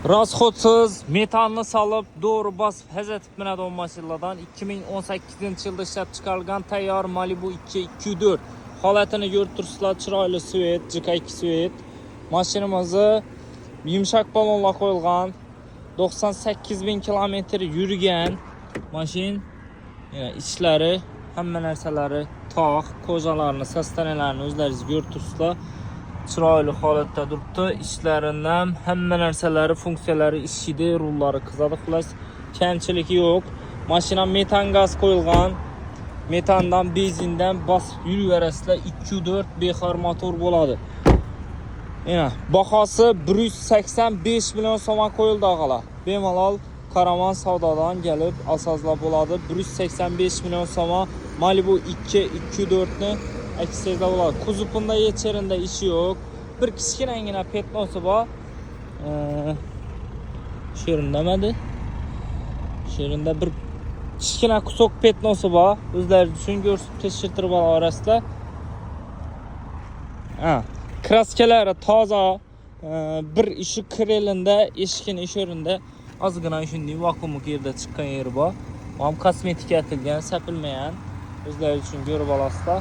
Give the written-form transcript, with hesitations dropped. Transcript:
Расход siz metanni solib, to'g'ri bosib hazatib minadi mashinalardan. 2018 yilda ishlab chiqarilgan tayyor Malibu 2 2.4. Holatini ko'rib turibsizlar, chiroyli цвет, GK2 цвет. Mashinamizni yumshoq balonlar qo'yilgan. 98 ming kilometr yurgan mashin. Yana ichlari, hamma narsalari toq, кожа larni, состояния larni o'zlaringiz ko'rib turibsizlar. Chiroyli holatda turibdi. Ichlaridan hamma narsalari, funksiyalari ishlaydi, rullari qizadi, xullas kamchiligi yo'q. Mashina metan gaz qo'yilgan. Metandan, benzindan bosib yuraverasizlar. 2.4 bexor motor bo'ladi. Yana bahosi 185 million so'm qo'yildi, og'alar. Bemalol Karaman savdodan kelib olsangizlar bo'ladi. 185 million so'm Malibu 2 2.4 ni aksangizlar bo'ladi. Kuzovida hech yerida ishi yo'q. Bir kichkinagina пятно si bor. Shu yerindamidi? Shu yerida bir kichkina кусок пятно si bor. O'zlari uchun ko'rsatib tekshirtirib olaverasizlar. Ha, краска lari toza. Bir ishi kirelinda, eshigini isherinde ozgina shunday vakuum yerda chiqqan yeri bor. Bu ham kosmetika atilgan, sepilmagan. O'zlari uchun ko'rib olasizlar.